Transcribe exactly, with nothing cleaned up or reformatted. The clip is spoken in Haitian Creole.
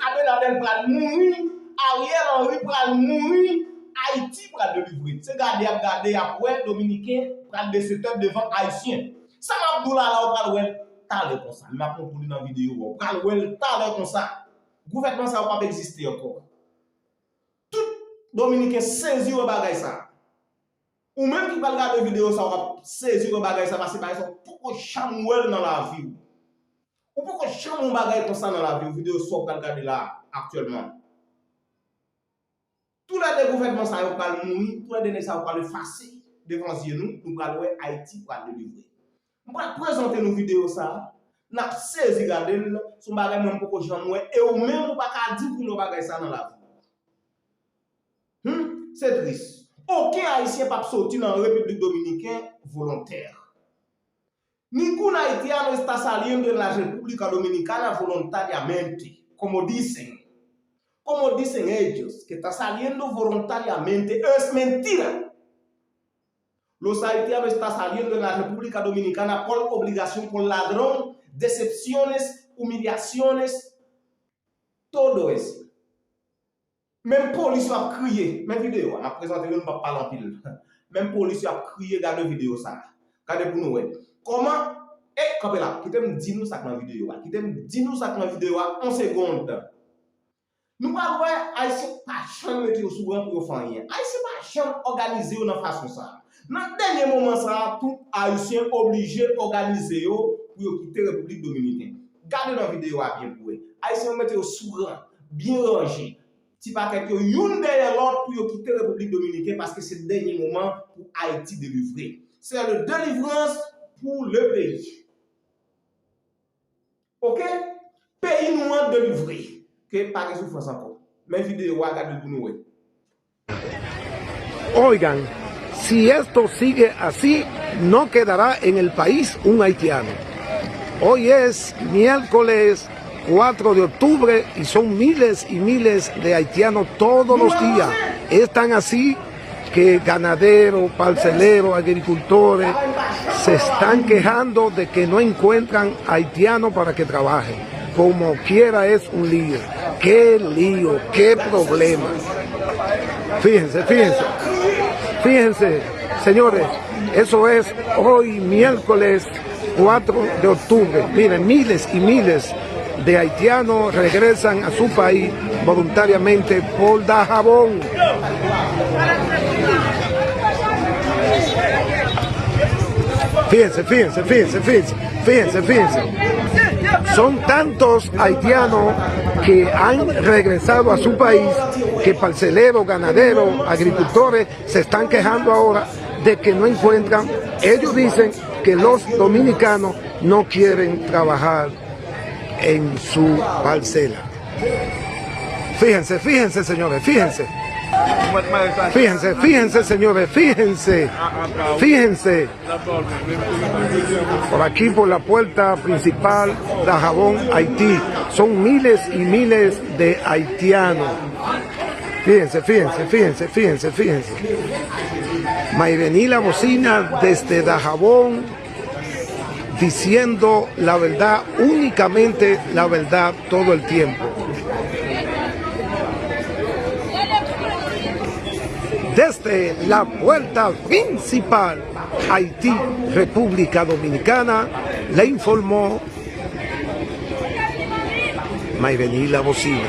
Abinader pral mouri, Ariel Henry pral mouri, Ayiti pral delivre. Se gade y ap gade, y ap wè Dominiken pral bese tèt devan Ayisyen. Sa m ap di w la, la, ou pral wè l talè konsa. M ap montre w li nan videyo a. Ou pral wè l talè konsa. Gouvènman sa yo p ap egziste ankò. Tout Dominiken sezi wè bagay sa. Ou menm ki pral gade videyo sa, w ap sezi wè bagay sa, paske bagay sa, ou poko janm wè l nan lavi w. Ou poko janm wè yon bagay konsa nan lavi w, videyo sa w pral gade la aktyèlman. Toulède gouvènman sa yo pral mouri, toulède nèg sa yo pral efase devan zye nou, nou pral wè Ayiti pral delivre. M pral prezante nou videyo sa, n ap sezi gade l, se yon bagay mwen m poko janm wè, e ou menm ou pa ka di pou nou bagay sa nan lavi w. Hmm, se tris. Okenn Ayisyen p ap soti nan Repiblik Dominiken volontè. Ningún haitiano está saliendo de la República Dominicana voluntariamente, como dicen, como dicen ellos, que está saliendo voluntariamente. Es mentira. Los haitianos están saliendo de la República Dominicana por obligación, por ladrón, decepciones, humillaciones, todo eso. Menm polis yo ap kriye. Men videyo a, n ap prezante nou, nou p ap pale anpil. Menm polis yo ap kriye, gade videyo sa a. Gade pou nou wè. Kòman, e, kanpe la, kite m di nou sa k nan videyo a. Kite m di nou sa k nan videyo a, yon segond. Nou pral wè, Ayisyen pa janm mete yo sou ran pou yo fè anyen. Ayisyen pa janm òganize yo nan fason sa a. Nan dènye moman sa a, tout Ayisyen oblije òganize yo pou yo kite Repiblik Dominiken. Gade nan videyo a byen pou wè. Ayisyen yo mete yo sou ran, byen ranje. Ti pakèt yo youn dèyè lòt pou yo kite Repiblik Dominiken paske se dènye moman pou Ayiti delivre. C'est la délivrance pour le pays. Oke? Peyi nou an delivre. Ke pa gen soufrans ankò. Men videyo a, gade l pou nou wè. Oigan, si esto sigue así, no quedará en el país un haitiano. Hoy es miércoles cuatro de octubre y son miles y miles de haitianos todos los días. Es tan así que ganaderos, parceleros, agricultores se están quejando de que no encuentran haitianos para que trabajen. Como quiera es un lío. Qué lío, qué problema. Fíjense, fíjense, fíjense, señores, eso es hoy miércoles cuatro de octubre. Miren, miles y miles de haitianos regresan a su país voluntariamente por Dajabón. Fíjense, fíjense, fíjense, fíjense, fíjense, fíjense. Son tantos haitianos que han regresado a su país que parceleros, ganaderos, agricultores se están quejando ahora de que no encuentran, ellos dicen que los dominicanos no quieren trabajar en su parcela. Fíjense, fíjense, señores, fíjense. Fíjense, fíjense, señores, fíjense. Fíjense. Por aquí, por la puerta principal, Dajabón, Haití. Son miles y miles de haitianos. Fíjense, fíjense, fíjense, fíjense, fíjense. Mairení la bocina desde Dajabón, diciendo la verdad, únicamente la verdad, todo el tiempo. Desde la puerta principal, Haití, República Dominicana, le informó Mairení la bocina.